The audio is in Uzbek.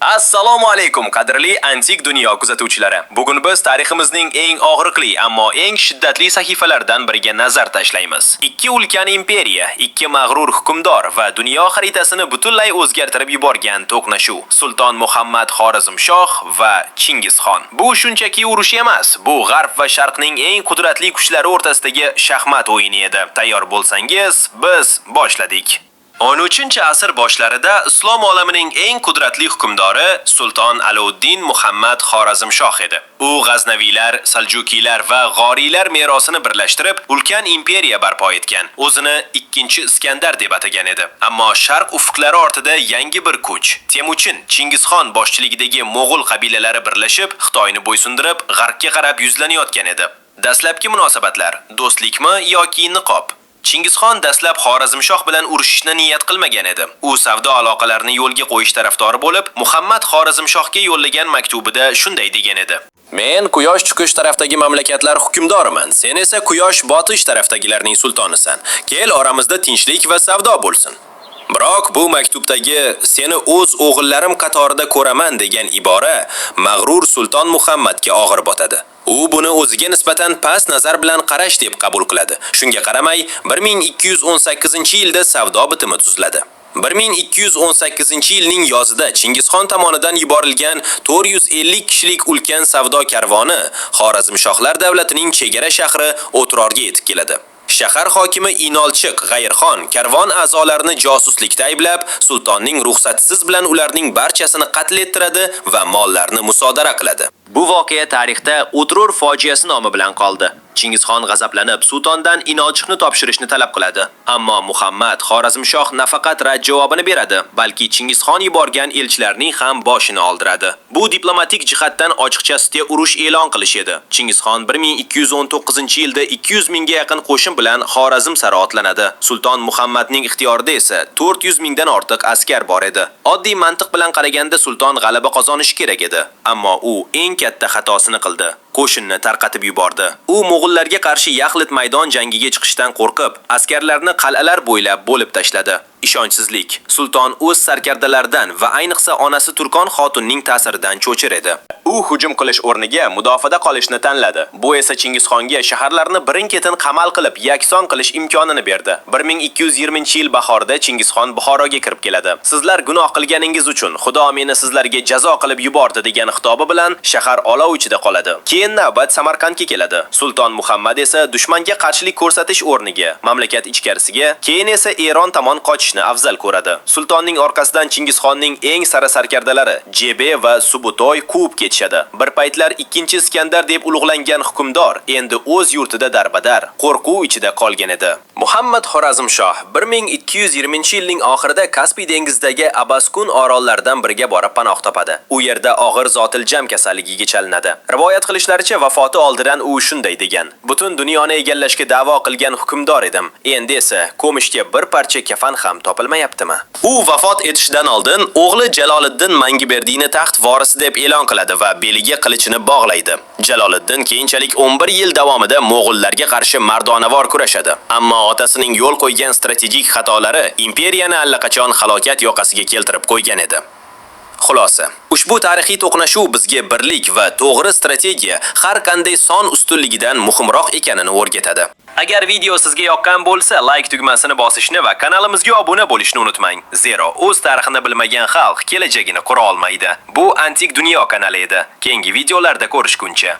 Assalomu alaykum, qadrli Antik dunyo kuzatuvchilari. Bugun biz tariximizning eng og'riqli, ammo eng shiddatli sahifalaridan biriga nazar tashlaymiz. Ikki ulkan imperiya, ikki mag'rur hukmdor va dunyo xaritasini butunlay o'zgartirib yuborgan to'qnashuv. Sulton Muhammad Xorazmshoh va Chingizxon. Bu shunchaki urush emas, bu g'arb va sharqning eng qudratli kuchlari o'rtasidagi shaxmat o'yini edi. Tayyor bo'lsangiz, biz boshladik. 13-asr boshlarida islom olamining eng qudratli hukmdori Sulton Alovuddin Muhammad Xorazmshoh edi. U G'aznaviylar, Saljukiylar va G'oriylar merosini birlashtirib, ulkan imperiya barpo etgan. O'zini 2 Iskandar deb atagan edi. Ammo sharq ufqlari ortida yangi bir kuch, Temuchin, Chingizxon boshchiligidagi mo'g'ul qabilalari birlashib, Xitoyni bo'ysundirib, g'arbga qarab yuzlanayotgan edi. Dastlabki munosabatlar do'stlikmi yoki niqob? Chingizxon dastlab Xorazmshoh bilan urushishni niyat qilmagan edi. U savdo aloqalarini yo'lga qo'yish tarafdori bo'lib, Muhammad Xorazmshohga yo'llagan maktubida shunday degan edi: Men quyosh chiqish tarafdagi mamlakatlar hukmdoriman, sen esa quyosh botish tarafdagilarning sultonisan. Kel, oramizda tinchlik va savdo bo'lsin. Biroq bu maktubdagi seni o'z o'g'illarim qatorida ko'raman degan ibora mag'rur Sulton Muhammadga og'ir botadi. U buni o'ziga nisbatan past nazar bilan qarash deb qabul qiladi. Shunga qaramay, 1218-yilda savdo bitimi tuziladi. 1218-yilning yozida Chingizxon tomonidan yuborilgan 450 kishilik ulkan savdo karvoni Xorazmshohlar davlatining chegara shahri O'trorga yetib keladi. Shahar hokimi Inolchiq G'ayrxon karvon a'zolarini josuslikda ayblab, sultonning ruxsatisiz bilan ularning barchasini qatl ettiradi va mollarni musodara qiladi. Bu voqea tarixda O'tror fojiasi nomi bilan qoldi. Chingizxon g'azablanib, sultondan Inolchiqni topshirishni talab qiladi. Ammo Muhammad Xorazmshoh nafaqat rad javobini beradi, balki Chingizxon yuborgan elchilarning ham boshini oldiradi. Bu diplomatik jihatdan ochiqchasiga urush e'lon qilish edi. Chingizxon 1219-yilda 200 mingga yaqin qo'shin bilan Xorazm sari otlanadi. Sulton Muhammadning ixtiyorida esa 400 mingdan ortiq askar bor edi. Oddiy mantiq bilan qaraganda sulton g'alaba qozonishi kerak edi, ammo u eng katta xatosini qildi. Qo'shinni tarqatib yubordi. U mo'g'ullarga qarshi yaxlit maydon jangiga chiqishdan qo'rqib, askarlarni qal'alar bo'ylab bo'lib tashladi. Ishonchsizlik. Sulton o'z sarkardalaridan va ayniqsa onasi Turkon xotunning ta'siridan cho'chir edi. U hujum qilish o'rniga mudofaada qolishni tanladi. Bu esa Chingizxonga shaharlarni birin-ketin qamal qilib, yakson qilish imkonini berdi. 1220-yil bahorida Chingizxon Buxoroga kirib keladi. Sizlar gunoh qilganingiz uchun Xudo meni sizlarga jazo qilib yubordi degan xitobi bilan shahar olov ichida qoladi. Keyin navbat Samarqandga keladi. Sulton Muhammad esa dushmanga qarshilik ko'rsatish o'rniga mamlakat ichkarisiga, keyin esa Eron tomon qochishni afzal ko'radi. Sultonning orqasidan Chingizxonning eng sara sarkardalari Jebe va Subutoy quvib ketishadi. Bir paytlar 2 Iskandar deb ulug'langan hukmdor endi o'z yurtida darbadar, qo'rquv ichida qolgan edi. Muhammad Xorazmshoh 1220-yilning oxirida Kaspiy dengizidagi Abaskun orollaridan biriga borib panoh topadi. U yerda og'ir zotiljam kasalligiga chalinadi. Rivoyat qilishlaricha, vafoti oldidan u shunday degan: Butun dunyoni egallashga da'vo qilgan hukmdor edim. Endi esa ko'mishga bir parcha kafan ham topilmayaptimi? U vafot etishidan oldin o'g'li Jaloliddin Mangiberdini taxt vorisi deb e'lon qiladi va beliga qilichini bog'laydi. Jaloliddin keyinchalik 11 yil davomida mo'g'ullarga qarshi mardonavor kurashadi. Ammo otasining yo'l qo'ygan strategik xatolari imperiyani allaqachon halokat yoqasiga keltirib qo'ygan edi. Xulosa. Ushbu tarixiy to'qnashuv bizga birlik va to'g'ri strategiya har qanday son ustunligidan muhimroq ekanini o'rgatadi. Agar video sizga yoqqan bo'lsa, like tugmasini bosishni va kanalimizga obuna bo'lishni unutmang. Zero o'z tarixini bilmagan xalq kelajagini qura olmaydi. Bu Antik Dunyo kanali edi. Keyingi videolarda ko'rishguncha.